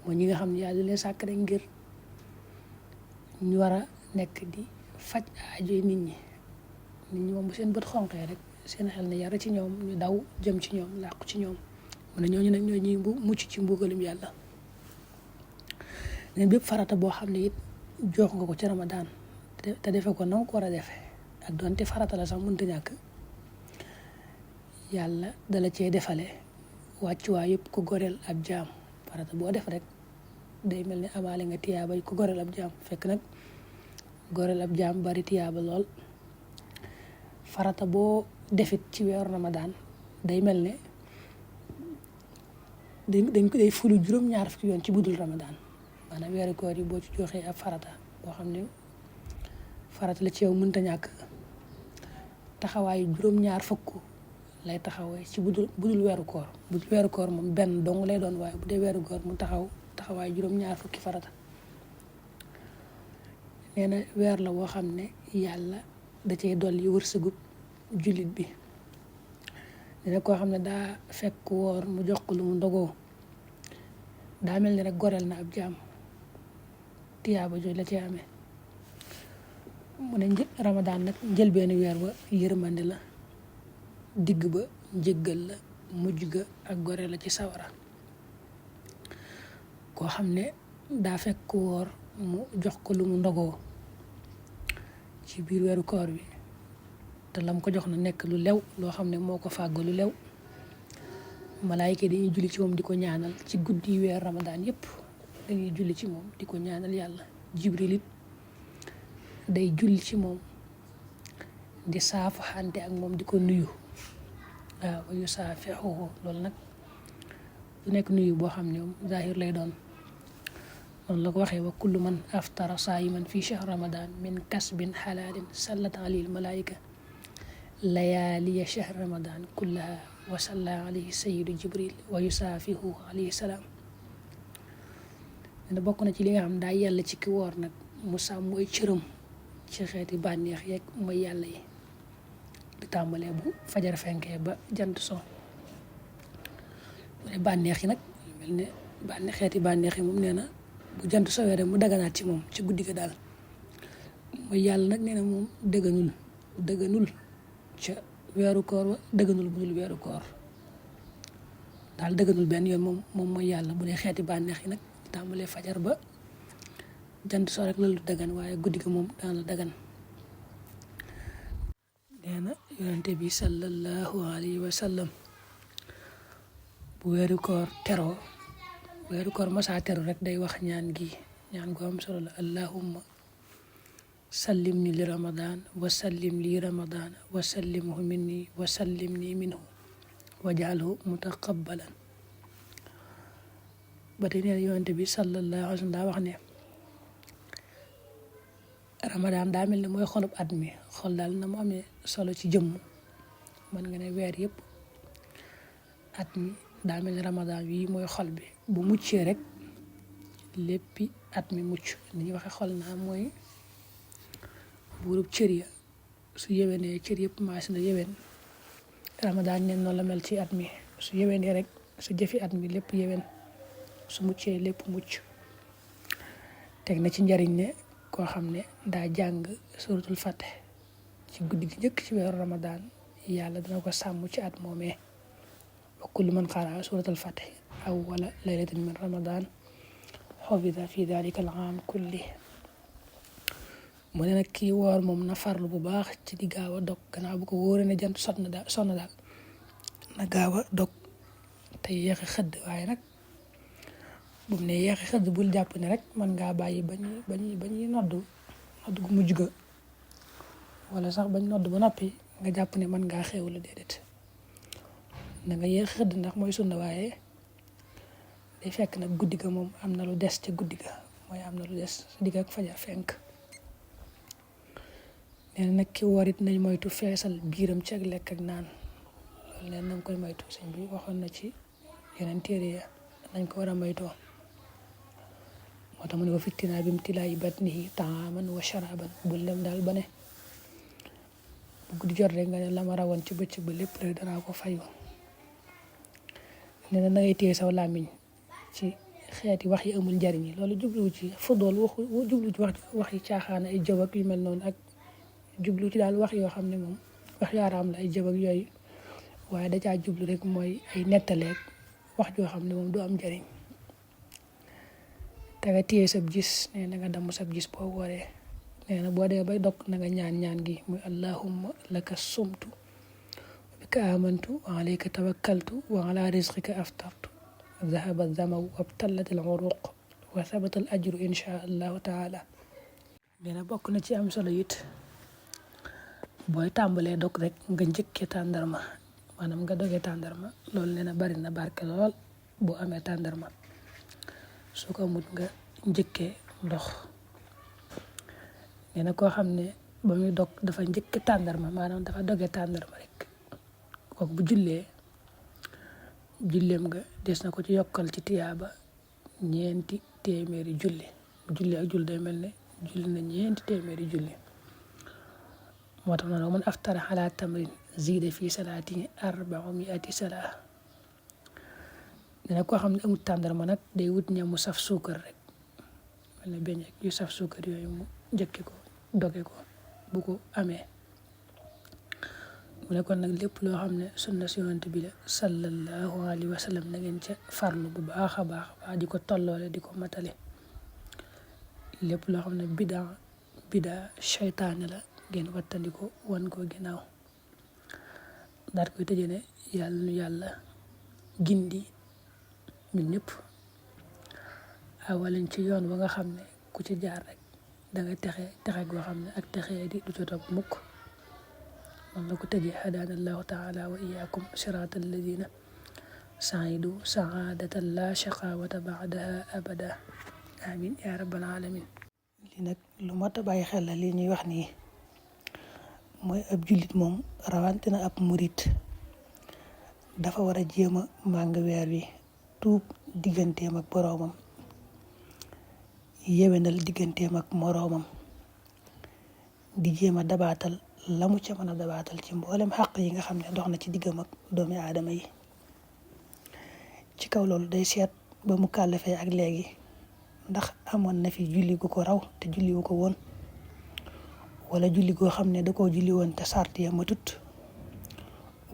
mooy ñi nga xam ne yàlla leen sàkk rek ngir ñu war a nekk di faj aajo nit ñi moom bu seen bët xonqee rek seen xel ne yara ci ñoom ñu daw jëm ci ñoom làqu ci ñoom mu ne ñooñu nag ñooy ñuy mucc ci mbugalum yàlla. neen bépp farata boo xam ne it jox nga ko ci Ramadan te defe ko na nga ko war a defe ak doonte farata la sax mënta ñàkk yàlla dala cee defale wàccuwaay yëpp ko goreel ab jaam farata boo def rek day mel ni amaale nga tiyaaba ko goreel ab jaam fekk nag goreel ab jaam bari tiyaaba lool. farata boo defit ci weeru Ramadan day mel ne dañ ko day fulu juróom-ñaar fukki yoon ci budul Ramadan maanaam weeru koor yi boo ci joxee ab farata boo xam ne farata la ci yow mënta ñàkk taxawaayu juróom-ñaar fukk lay taxawee ci budul weeru koor budul weeru koor moom benn dong lay doon waaye bu dee weeru koor mu taxawaayu juróom-ñaar fukki farata. nee na weer la woo xam ne yàlla da cay dolli wërsëgub jullit bi. nee na koo xam ne daa fekk woor mu jox ko lu mu ndogoo daa mel ni rek goreel na ab jaam tiyaaba jooju la ci amee. mu ne Ramadan nag njëlbeenu weer ba yërmande la digg ba njëggal la mujj ga ak gore la ci sawara. koo xam ne daa fekk woor mu jox ko lu mu ndogoo ci biir weeru koor bi te lam ko jox na nekk lu lew loo xam ne moo ko fàgg lu lew malaayika dañuy julli ci moom di ko ñaanal ci guddi weer Ramadan yépp dañuy julli ci moom di ko ñaanal yàlla. Jibril it day julli ci moom di saafu xante ak moom di ko nuyu waaw yu saafixuhu loolu nag du nekk nuyu boo xam ne moom zahir lay doon. noonu la ko waxee wa kullu man aftara saayiman fi shahr Ramadan min kasbin xalaalin sallat alayhi malaayika layaaliya shahr Ramadan kullaha wa salla alayhi sayyidu Jibril wa yusaafihu alayhi salaam. ne bokk na ci li nga xam daa yàlla ci ki woor nag mu sàmm ay cëram ci xeeti bànneex yeeg mooy yàlla yi di tàmbalee bu fajar fenkee ba jant so. mu ne bànneex yi nag mel ne xeeti bànneex yi moom nee na bu jant sowee rek mu daganaat ci moom ci guddi ga daal mooy yàlla nag nee na moom dëgganul ca weeru koor wa dëgganul bu dul weeru koor daal dëgganul benn yoon moom mooy yàlla bu dee xeeti bànneex yi nag tàmbalee fajar ba jant soo rek la lu dagan waaye guddi ga moom daan la dagan. nee na yonente bi sallallahu alayhi wa sallam bu weeru koor teroo weeru koor masaa teru rek day wax ñaan gu am solo la allahumma sallim ni li Ramadan wa sallim li Ramadan wa sallimhu minni wa sallim ni minhu waj'alhu mutaqabbalan. ba tey nee na yonente bi sallallahu alayhi wa sallam daa wax ne Ramadan daa mel ni mooy xolub at mi xol daal na mu amee solo ci jëmm mën nga ne weer yëpp at mi daa mel ni Ramadan bii mooy xol bi bu muccee rek léppi at mi mucc ni ñuy waxee xol naa mooy buurub cër ya su yéwénee cër yëpp maas na yéwén. Ramadan neen noonu la mel ci at mi su yéwénee rek su jëfi at mi lépp yéwén su muccee lépp mucc. teg na ci njariñ ne koo xam ne daa jàng suratul Fatih ci guddi gi njëkk ci weeru Ramadan yàlla dana ko sàmm ci at moomee. wa kullu man qaraa suratul Fatih awwala laylatin min Ramadan xufida fi dalika al-aam kulli. mu ne nag kii woor moom na farlu bu baax ci di gaaw a dog gannaaw bu ko wóoree ne jant sonn daal na gaaw a dog te yéex a xëdd waaye nag bu mu ne yéex a xëdd bul jàpp ne rek mën ngaa bàyyi ba ñuy nodd gu mujj ga wala sax bañ nodd ba noppi nga jàpp ne mën ngaa xewlu déedéet na nga yéex a xëdd ndax mooy sunna waaye day fekk nag guddi ga moom am na lu des ca guddi ga mooy am na lu des sa digg ak fajar fenk. nee na nag ki woor it nañ moytu feesal biiram ci ak lekk ak naan loolu neen na nga koy moytu sëñ bi waxoon na ci yeneen téere ya nañ ko war a moytoo. moo tax mu ne ko fittinaa bi mu tilaayi batnihi taaman wa sharaban bul dem daal ba ne bu guddi jot rek nga ne la ma rawoon ci bëccëg ba lépp rek danaa ko fayu. nee na ngay téye saw làmmiñ ci xeeti wax yi amul njariñ yi loolu jubluwu ci football jubluwu ci wax yi caaxaan ay jëw ak yu mel noonu ak jublu ci daal wax yoo xam ne moom wax yaaraam la ay jëw ak yooyu waaye da caa jublu rek mooy ay nettaleeg wax joo xam ne moom du am njariñ te nga téye sab gis nee na nga damm sab gis boo wooree nee na boo dee bay dog na nga ñaan gi muy allahumma laka sumtu wa bika amantu wa alayka tawakkaltu wa ala rizqika aftartu zahaba zamaw wabtallat al uruq wa thabata al ajru insha allahu taala nee na bokk na ci am solo it booy tàmbalee dog rek nga njëkkee tàndarma maanaam nga dogee tàndarma loolu nee na bari na barke lool boo amee tàndarma soo ko amut nga njëkkee ndox nee na koo xam ne ba muy dog dafa njëkke tàndarma maanaam dafa dogee tàndarma rek kooku bu julleem nga des na ko ci yokkal ci tiyaaba 4 téeméeri julli bu julli ak julli day mel ne julli na 4 téeméeri julli moo tax noonu man aftara ala tamrin zida fi salaati 400 salaa dina koo xam ne amul tàndarma nag day wut ñamu saf suukar rek mel ne beñ yu saf suukar yooyu mu njëkke ko doge ko bu ko amee mu ne kon nag lépp loo xam ne sunna si yonent bi la sallallahu alayhi wa sallam na ngeen ca farlu bu baax a baax di ko tolloole di ko matale lépp loo xam ne bidaa seytaane la ngeen wattandiko wan ko ginnaaw daat koy tëjee ne yàlla nu yàlla gindi ñun ñëpp awalañ ci yoon wa nga xam ne ku ci jaar rek danga texe goo xam ne ak texe di du ci topp mukk moom la ko tëjee hadaana allahu taala wa iyaakum siraata alladina saidu saadatan la shaqawata baadaha abada amin ya rabbal alamin li nag lu mat a bàyyi xel la li ñuy wax nii mooy ab jullit moom rawante na ab murit dafa war a jéem a màng weer wi tuub digganteem ak boroomam yewenal digganteem ak moroomam di jéem a dabaatal la mu ca mën a dabaatal ci mboolem xaq yi nga xam ne dox na ci diggam ak doomi aadama yi ci kaw loolu day seet ba mu kàllafee ak léegi ndax amoon na fi julli gu ko raw te julli wu ko woon wala julli goo xam ne da koo julli woon te sart ya matut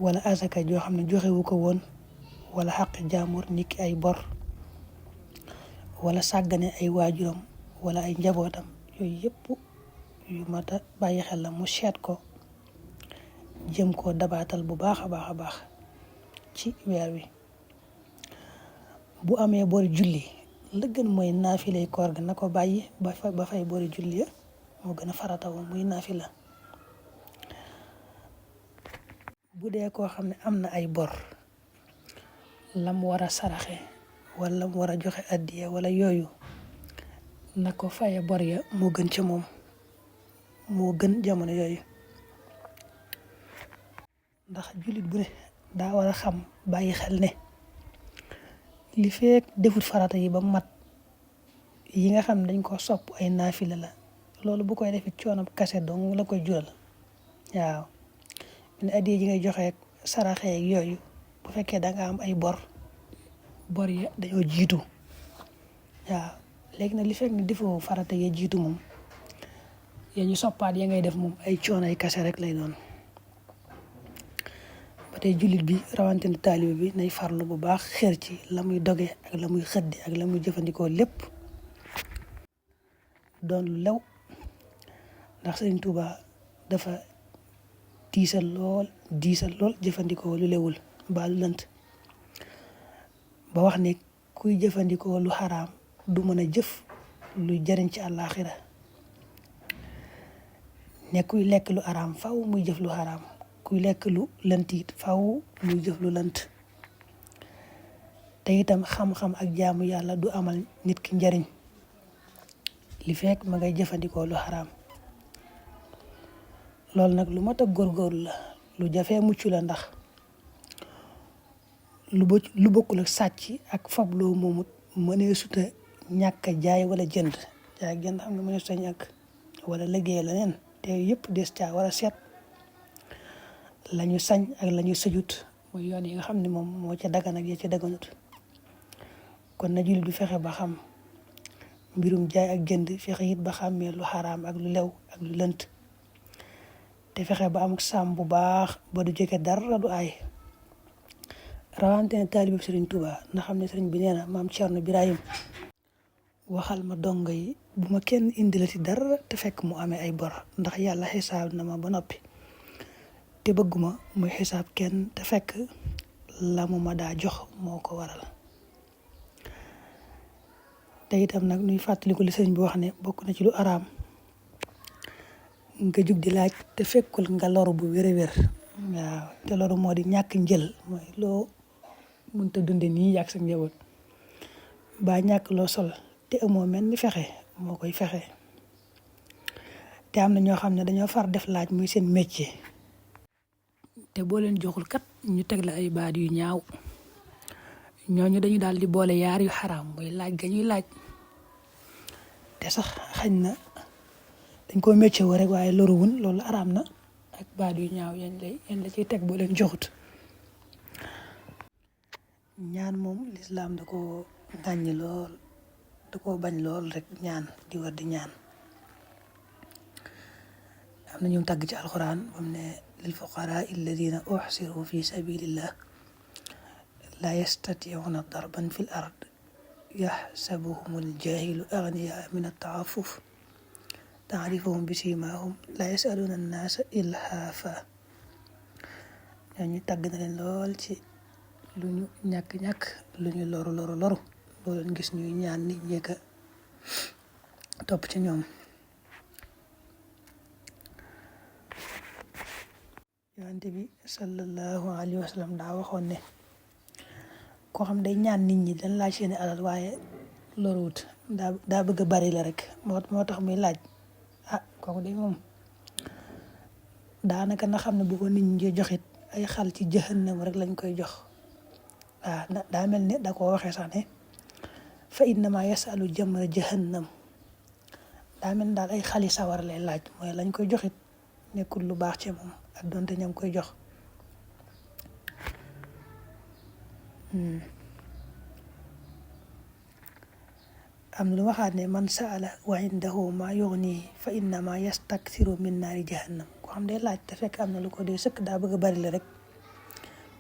wala asaka joo xam ne joxewu ko woon wala xaqi jaamur niki ay bor wala sàggane ay waajuram wala ay njabootam yooyu yëpp yu mat a bàyyi xel la mu seet ko jëm koo dabaatal bu baax a baax a baax ci weer wi bu amee bori julli la gën mooy naafilay koor ga na ko bàyyi ba fay bori julli ya moo gën a farata woon muy naafila bu dee koo xam ne am na ay bor lam war a saraxe wala lam war a joxe addiya wala yooyu na ko faye bor ya moo gën ca moom moo gën jamono yooyu ndax jullit bu ne daa war a xam bàyyi xel ne li fekk defut farata yi ba mat yi nga xam ne dañ ko sopp ay naafila la loolu bu koy defit coonam kase dong la koy jural waaw ne addiya ji ngay joxe saraxe yooyu bu fekkee da nga am ay bor ya dañoo jiitu waaw léegi nag li fekk ne defoo farata ya jiitu moom ya ñu soppaat ya ngay def moom ay coono ay kase rek lay doon ba tey jullit bi rawatina taalibe bi nay farlu bu baax xër ci la muy doge ak la muy xëddi ak la muy jëfandikoo lépp doon lu lew ndax Sëriñ Tuuba dafa diisal lool jëfandikoo lu lewul mbaa lu lënt ba wax ne kuy jëfandikoo lu xaraam du mën a jëf lu jariñ ci àllaaxira ne kuy lekk lu araam faw muy jëf lu xaraam kuy lekk lu lënt it faw muy jëf lu lënt te itam xam-xam ak jaamu yàlla du amal nit ki njariñ li fekk ma ngay jëfandikoo lu xaraam loolu nag lu mat a góorgóorlu la lu jafee mucc la ndax lu bokkul ak sàcc ak fab loo moomut mënee suta ñàkk jaay wala jënd jaay ak jënd xam nga mënee suta ñàkk wala liggéey leneen te yëpp des caa war a seet lañu sañ ak lañu sëjut mooy yoon yi nga xam ne moom moo ca dagan ak ya ca daganut kon na jullit bi fexe ba xam mbirum jaay ak jënd, fexe it ba xàmmee lu xaraam ak lu lew ak lu lënt, te fexe ba am sàmm bu baax ba du jege dara du aay. rawante ne taalibe Sëriñ Tuubaa na xam ne sëriñ bi nee na maam Cerno Birahim waxal ma dongo yi bu ma kenn indilati dara te fekk mu amee ay bor, ndax yàlla xisaab na ma ba noppi te bëgguma muy xisaab kenn te fekk la mu ma daa jox moo ko waral. te itam nag nuy fàttaliku li sëriñ bi wax ne bokk na ci lu araam nga jug di laaj te fekkul nga loru bu wér-wér. waaw te loru moo di ñàkk njël, mooy loo mënta dunde nii yàgg sa njaboot, ba ñàkk loo sol te amoo mel ni fexe moo koy fexe. te am na ñoo xam ne dañoo far def laaj muy seen métier, te boo leen joxul kat ñu teg la ay baat yu ñaaw. ñooñu dañu daal di boole yaar yu xaraam, mooy laaj ga ñuy laaj te sax xañ na dañ ko métier woo rek waaye loruwun, loolu araam na, ak baat yu ñaaw yañ la ciy teg boo leen joxut. ñaan moom lislaam da ko gàññi lool, da ko bañ lool rek, ñaan di war di ñaan. am na ñu tàgg ci alxuraan bam ne lil fuqaraa alladina uxsiru fi sabilillah la yastatiuna darban fi l ard yaxsabuhum aljahilu agniyaa min altaafuf taarifuhum bi siimaahum la yasaluna annaasa ilhaafa. ñooñu tàgg na leen lool ci lu ñu ñàkk-ñàkk, lu ñu loru loolu leen gis ñuy ñaan nit ñi ka topp ci ñoom. yonent bi sallallahu alayhi wa sallam daa waxoon ne koo xam day ñaan nit ñi dañ laaj seeni alal waaye loruwut, daa bëgg a bari la rek moo tax muy laaj, kooku de moom daanaka na xam ne bu ko nit ñi joxit ay xal ci jahannam rek lañ koy jox. daa mel ne da koo waxee sax ne fa innama yasalu jamra jahannam, daa mel ne daal ay xali sawar lay laaj, mooy lañ koy joxit nekkul lu baax ci moom ak doonte ñam koy jox. am lu waxaat ne man saala wa indahu ma yughni fa innama yastakthiru min naari jahannam, ko xam day laaj te fekk am na lu ko dee sëkk, daa bëgg a bari la rek,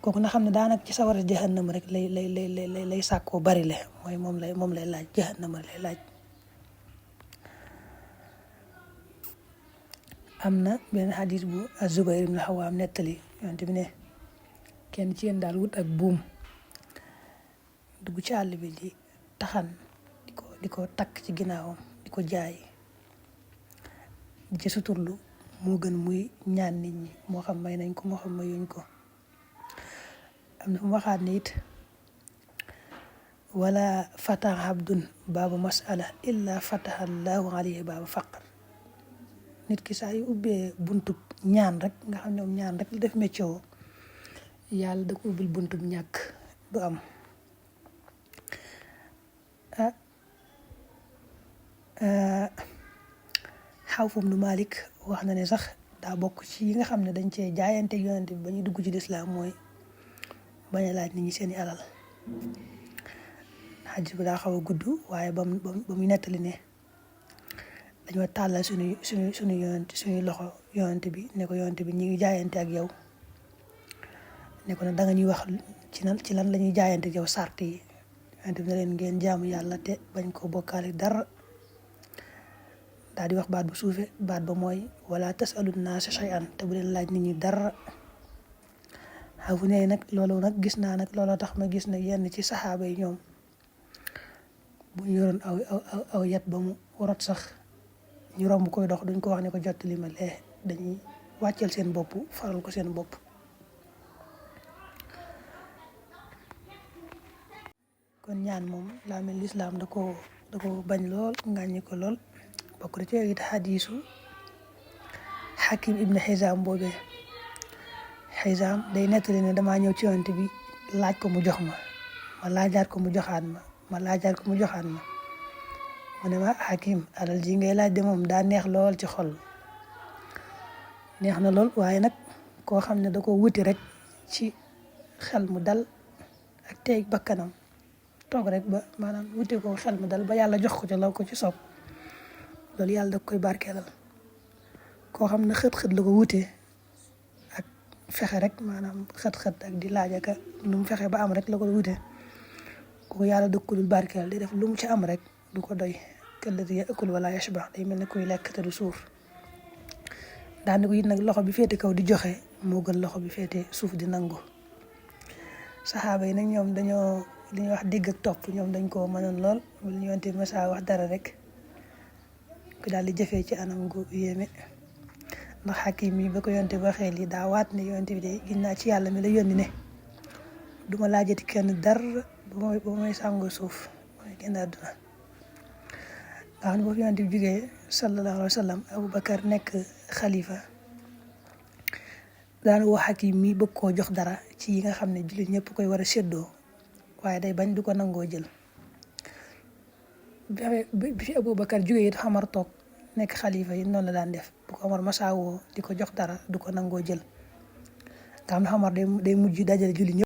kooku na xam ne daanaka ci sawara jahannam rek lay sàkkoo bari le, mooy moom lay laaj, jahannam lay laaj. am na benn xadis bu Zubayr ibn Xawaam nettali, yonent bi ne kenn ci yéen daal wut ak buum dugg ci àll bi di taxan di ko takk ci ginnaawam di ko jaay di ci suturlu moo gën muy ñaan nit ñi, moo xam may nañ ko moo xam mayuñ ko. am na fu waxaat ne it wala fataha abdun baaba masala illa fataha allahu alayhi baaba faqr. nit ki saa yu ubbee buntub ñaan rek, nga xam ne moom ñaan rek la def métier woo, yàlla da ko ubbil buntub ñàkk du am. Xawf ibn Malik wax na ne sax daa bokk ci yi nga xam ne dañ cee jaayante yonent bi ba ñu dugg ci lislaam, mooy bañ a laaj nit ñi seeni alal. xadis bi daa xaw a gudd, waaye ba mu nettali ne dañoo tàllal suñuy loxo yonent bi ne ko yonent bi ñi ngi jaayante ak yow, ne ko nag da nga ñuy wax ci lan la ñuy jaayante ak yow, sart yi. yonent bi ne leen ngeen jaamu yàlla te bañ koo bokkaale dara. daal di wax baat bu suufe, baat ba mooy wala tasalu naasa shay'an, te bu leen laaj nit ñi dara. xafu ne nag loolu nag gis naa nag looloo tax ma gis nag yenn ci saxaaba yi ñoom bu ñu yoroon aw yat ba mu warot sax ñu romb koy dox duñ ko wax ne ko jottali ma lee, dañuy wàcceel seen bopp, faral ko seen bopp. kon ñaan moom laa mel lislaam da ko bañ lool, ngàññi ko lool. bokk na ci it xadiisu Hakim ibn Xizaam boobee. Xizaam day nettali ne damaa ñëw ci yonent bi laaj ko mu jox ma laajaat ko mu joxaat ma mu ne ma Hakim, alal ji ngay laaj de moom daa neex lool ci xol, neex na lool, waaye nag koo xam ne da ko wuti rek ci xel mu dal ak teey bakkanam toog rek ba maanaam wute ko xel mu dal ba yàlla jox ko ci law ko ci soob loolu yàlla da koy barkeelal koo xam ne xët-xët la ko wute ak fexe rek maanaam xët-xët ak di laaj ak lu mu fexe ba am rek la ko wute kooku yàlla da ko dul barkeel di def lu mu ci am rek du ko doy këllati ya'kul wala yashba day mel ne kuy lekk te du suur daanaka it nag loxo bi féete kaw di joxe moo gën loxo bi féete suuf di nangu saxaaba yi nag ñoom dañoo li ñuy wax digg ak topp ñoom dañ koo mënoon lool lu ñu yonte masa wax dara rek ku daal di jëfee ci anam gu yéeme ndax Hakim yi ba ko yonte waxee lii daa waat ne yonte bi de gis naa ci yàlla mi la yónni ne duma laajati kenn dara ba may sàngoo suuf mooy génn àdduna nga xam ne boobu yonte bi jógee sallallahu alayhi wa sallam Aboubacar nekk xalifa daan woo Hakim mi bëgg koo jox dara ci yi nga xam ne jullit ñëpp koy war a séddoo waaye day bañ du ko nangoo jël bi fi Aboubacar jógee it Omar toog nekk xalifa yi noonu la daan def bu ko Omar masaawoo di ko jox dara du ko nangoo jël nga xam ne Omar day mujj dajale jullit ñëpp